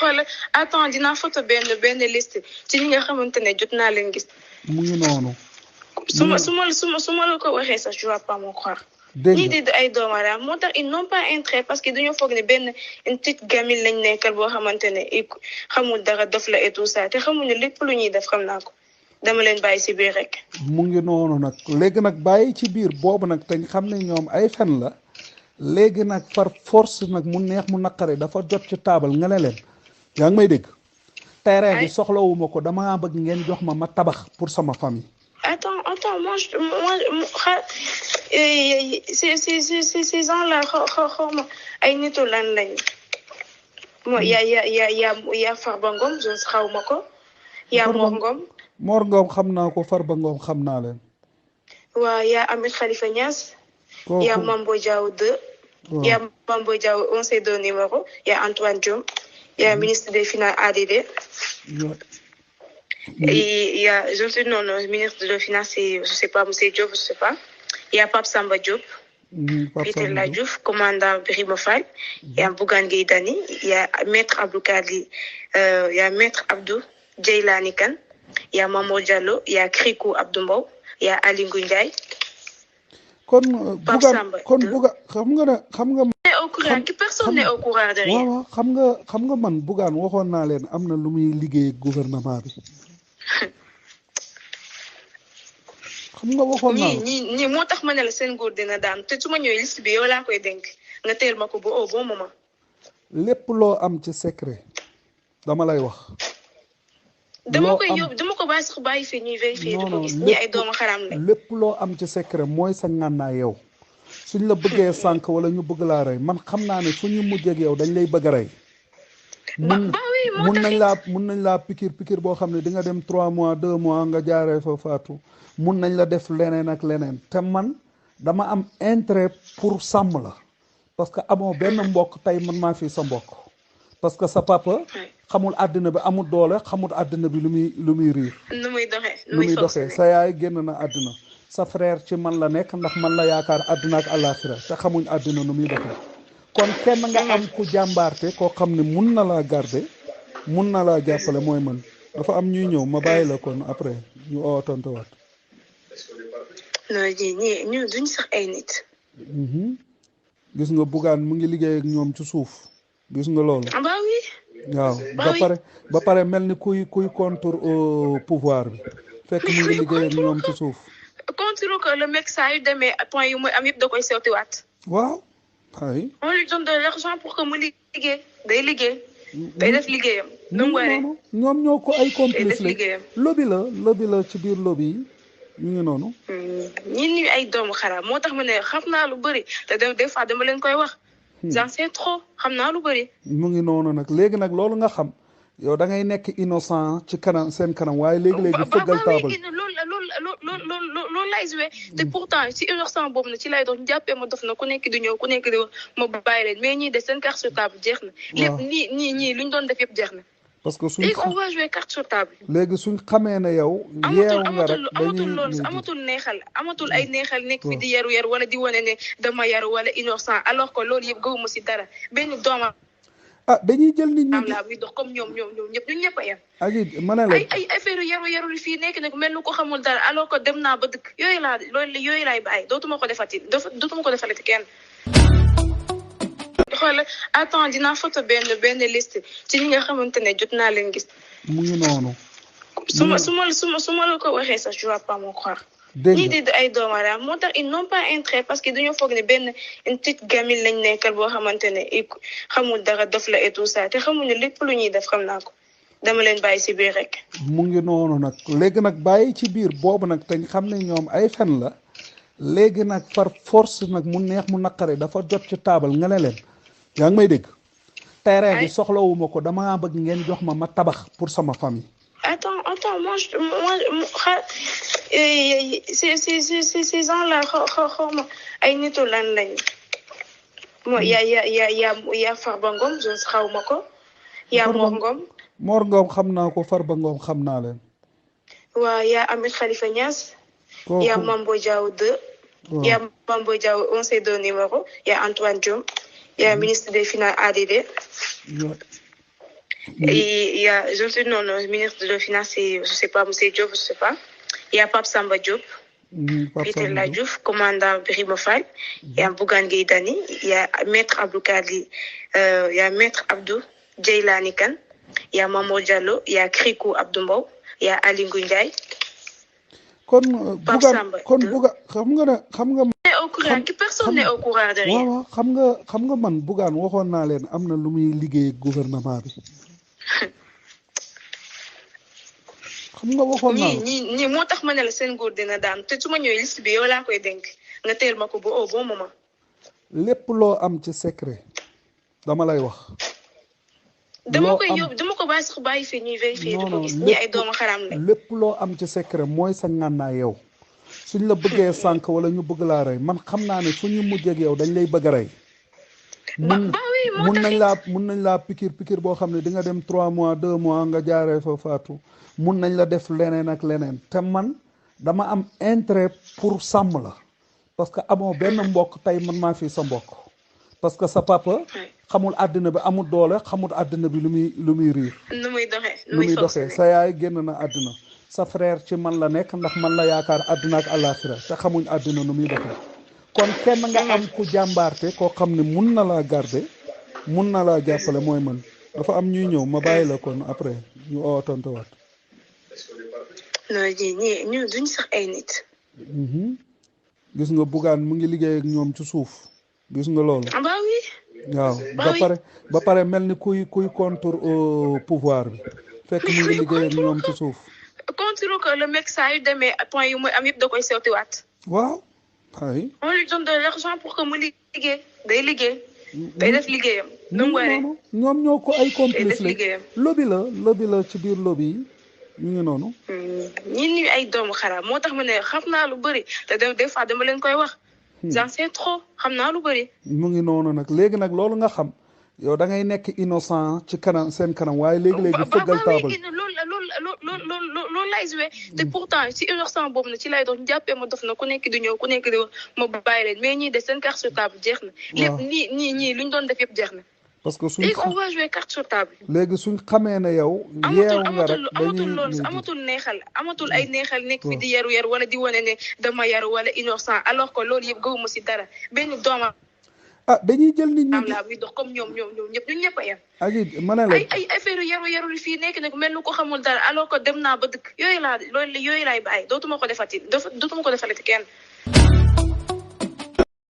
xoolal attends dinaa photo benn liste ci ñi nga xamante ne jot naa leen gis. mu ngi noonu. su ma la ko waxee sax je vais pas me croire. ñii di ay doomaraam moo tax ils n'ont pas intérêt parce que dañoo foog ne benn une petite gamine lañ nekkal boo xamante ne xamul dara dof la et tout ça te xamuñu lépp lu ñuy def xam naa ko dama leen bàyyi si biir rek. mu ngi noonu nag léegi nag bàyyi ci biir boobu nag te xam ne ñoom ay fen la léegi nag par force nag mu neex mu naqare dafa jot ci taabal nga ne leen yaa ngi may dégg. terrain bi soxlawuma ko dama bëgg ngeen jox ma tabax pour sama famille. Attends, ces gens-là, ay nitu lan lañ. Moi, y a Farba Ngom, je xawma ko. Y a Mor Ngom. Mor Ngom xam naa ko, Farba Ngom xam naa leen. Waaw, y a Ahmed Khalifa Niass. Y a Mambo Diaw 2. Y a Mambo Diaw, on sait deux numéros. Y a Antoine Diome. Y a ministre des Finances ADD. Et il y a, non, ministre de Finances, je sais pas, M. Diop, je sais pas. Il y a Pape Samba Diop, Peter Ladjouf, commandant Birima Fall. Il y a Bougane Gueye Dany, il y a Maître Abdou Kadi, il y a Maître Abdou Djeylani Kane, il y a Mamadou Diallo, il y a Krikou Abdou Mbow, il y a Ali Ngouille Pape Samba xam nga au courant ki personne n'est au courant de rien. waaw xam nga man Bougane waxoon naa leen am na lu muy liggéey gouvernement bi. xam nga waxoon naa ñii moo tax ma ne la seen nguur dina daan te su ma ñëwee liste bi yow laa koy dénk nga teel ma ko ba au bon moment. lépp loo am ci secret dama lay wax. dama ko bàyyi sax bàyyi fii ñuy vérifier di ko gis ñi ay doomu xaram la. lépp loo am ci secret mooy sa ngànnaay yow suñ la bëggee sànq wala ñu bëgg laa rey man xam naa ne suñu mujjee ak yow dañ lay bëgg a rey. mun nañ laa pikir boo xam ne di nga dem 3 mois 2 mois nga jaaree fa faatu mun nañ la def leneen ak leneen te man dama am intérêt pour sàmm la parce que amoo benn mbokk tey man maa fi sa mbokk parce que sa papa xamul àddina bi amul doole xamul àddina bi lu muy riir nu muy doxee sa yaay génn na àddina sa frère ci man la nekk ndax man la yaakaar àddina ak àllaaxira te xamuñ àddina nu muy doxee kon kenn nga am ku jàmbaarte koo xam ne mun na laa garder mun na laa jàppale mooy man dafa am ñuy ñëw ma bàyyi la kon après ñu oo tontuwaat. non ñii duñ sax ay nit. gis nga Bougane mu ngi liggéey ak ñoom ci suuf gis nga loolu. ah bah oui. waaw ba pare mel ni kuy contre au pouvoir bi fekk mu ngi liggéey ak ñoom ci suuf. contre que le mec saa yu demee point yu muy am yëpp da koy sewtiwaat. waaw. ay on lui donne de l'argent pour que mu liggéey day liggéey. day def liggéeyam. nu mu waree ñoom ñoo ko ay complice la lobby la ci biir lobby yi ñu ngi noonu. ñi ay doomu xaraam moo tax ma ne xam naa lu bëri te des fois dama leen koy wax. j'en sais trop xam naa lu bëri. mu ngi noonu nag léegi nag loolu nga xam yow da ngay nekk innocent ci kanam seen kanam waaye léegi fëggal taabal. loolu lay joué te pourtant ci innocent boobu na ci lay dox ñu jàppee ma dof na ku nekk di ñëw ku nekk di wax ma bàyyi leen mais ñii de seen carte sur table jeex na. lépp ñii lu ñu doon def yëpp jeex na. parce que léegi on va jouer carte sur table. léegi suñ xamee ne yow. yeewu nga rek amatul loolu amatul neexal amatul ay neexal nekk fi di yaru wala di wane ne dama yaru wala innocent alors que loolu yëpp gëwuma si dara benn doomam. dañuy jël nit ñi. am la muy dox comme ñoom ñëpp ñun ñëpp a yem. ak ma ne la ay affaire yaru li fii nekk nag mel ni ko xamul dara alors que dem naa ba dëkk yooyu laay bàyyi dootuma ko defati kenn. xoolal attends dinaa photo benn liste ci ñi nga xamante ne jot naa leen gis. mu ngi noonu. su ma la ko waxee sax je vais pas me croire. ñii di ay doomaraam moo tax ils n'ont pas intérêt parce que dañoo foog ne benn une petite gamine lañ nekkal boo xamante ne xamul dara dof la et tout ça te xamuñu lépp lu ñuy def xam naa ko dama leen bàyyi si biir rek. mu ngi noonu nag léegi nag bàyyi ci biir boobu nag te xam ne ñoom ay fen la léegi nag par force nag mu neex mu naqare dafa jot ci taabal nga ne leen yaa ngi may dégg. terrain bi soxlawuma ko dama bëgg ngeen jox ma tabax pour sama famille. Attends, ces gens-là, ay nitu lan lañ. Moi, y a Farba Ngom, je xawma ko. Y a Mor Ngom. Mor Ngom xam naa ko, Farba Ngom xam naa leen. waaw y a Ahmed Khalifa Niass. Y a Mambo Diaw 2. Y a Mambo Diaw, on sait deux numéros. Y a Antoine Diome. Y a ministre des Finances ADD. Et il y a, je ne sais, non, le ministre de Finances, je ne sais pas, monsieur Diop, je ne sais pas. Il y a Pape Samba Diop, Peter Ladjouf, commandant Birima Fall, il y a Bougane Gueye Dany, il y a Maître Abdou Kadi, il y a Maître Abdou Djeylani Kane, il y a Mamo Diallo, il y a Krikou Abdou Mbow, il y a Ali Ndiaye. kon Bougane xam nga au courant ki personne n'est au courant de rien. waaw xam nga man Bougane waxoon naa leen am na lu muy liggéey gouvernement bi xam nga waxoon naa ñii moo tax ma ne la seen nguur dina daan te su ma ñëwee liste bi yow laa koy dénk nga teel ma ko ba au bon moment. lépp loo am ci secret dama lay wax. dama ko bàyyi sax bàyyi fii ñuy vérifier di ko gis ñi ay doomu xaram la. lépp loo am ci secret mooy sa ngànnaay yow suñ la bëggee sànq wala ñu bëgg laa rey man xam naa ne fu ñu mujjee ak yow dañ lay bëgg a rey. mun nañ laa pikir boo xam ne di nga dem 3 mois 2 mois nga jaaree fa faatu mun nañ la def leneen ak leneen te man dama am intérêt pour sàmm la parce que amoo benn mbokk tey man maa fi sa mbokk parce que sa papa xamul àddina bi amul doole xamul àddina bi lu muy riir nu muy doxee sa yaay génn na àddina sa frère ci man la nekk ndax man la yaakaar àddina ak àllaaxira te xamuñ àddina nu muy doxee kon kenn nga am ku jàmbaarte koo xam ne mun na laa garder mun na laa jàppale mooy man dafa am ñuy ñëw ma bàyyi la kon après ñu oo tontuwaat. non ñu duñ sax ay nit. gis nga Bougane mu ngi liggéey ak ñoom ci suuf gis nga loolu. ah bah oui. waaw ba pare mel ni kuy contre au pouvoir bi fekk mu ngi liggéey ak ñoom ci suuf. contre que le mec saa yu demee point yu muy am yëpp da koy sewtiwaat. waaw. ay on lui donne de l'argent pour que mu liggéey day liggéey. day def liggéeyam. nu mu waree ñoom ñoo ko ay complice la lobby la ci biir lobby yi ñu ngi noonu. ñi ay doomu xaraam moo tax ma ne xam naa lu bëri te des fois dama leen koy wax. j'en sais trop xam naa lu bëri. mu ngi noonu nag léegi nag loolu nga xam yow da ngay nekk innocent ci kanam seen kanam waaye léegi fëggal taabal. loolu lay joué te pourtant ci innocent boobu na ci lay dox ñu jàppee ma dof na ku nekk di ñëw ku nekk di wax ma bàyyi leen mais ñii de seen carte sur table jeex na. lépp ñii lu ñu doon def yëpp jeex na. parce que léegi on va jouer carte sur table. léegi suñ xamee ne yow. yeewu nga rek amatul loolu amatul neexal amatul ay neexal nekk fi di yaru wala di wane ne dama yaru wala innocent alors que loolu yëpp gëwuma si dara benn dooma dañuy jël nit ñi am la buy dox comme ñoom ñëpp ñun ñëpp a yem. ak ma ne la ay affaire yaru li fii nekk nag mel ni ko xamul dara alors que dem naa ba dëkk yooyu laay bàyyi dootuma ko defati kenn.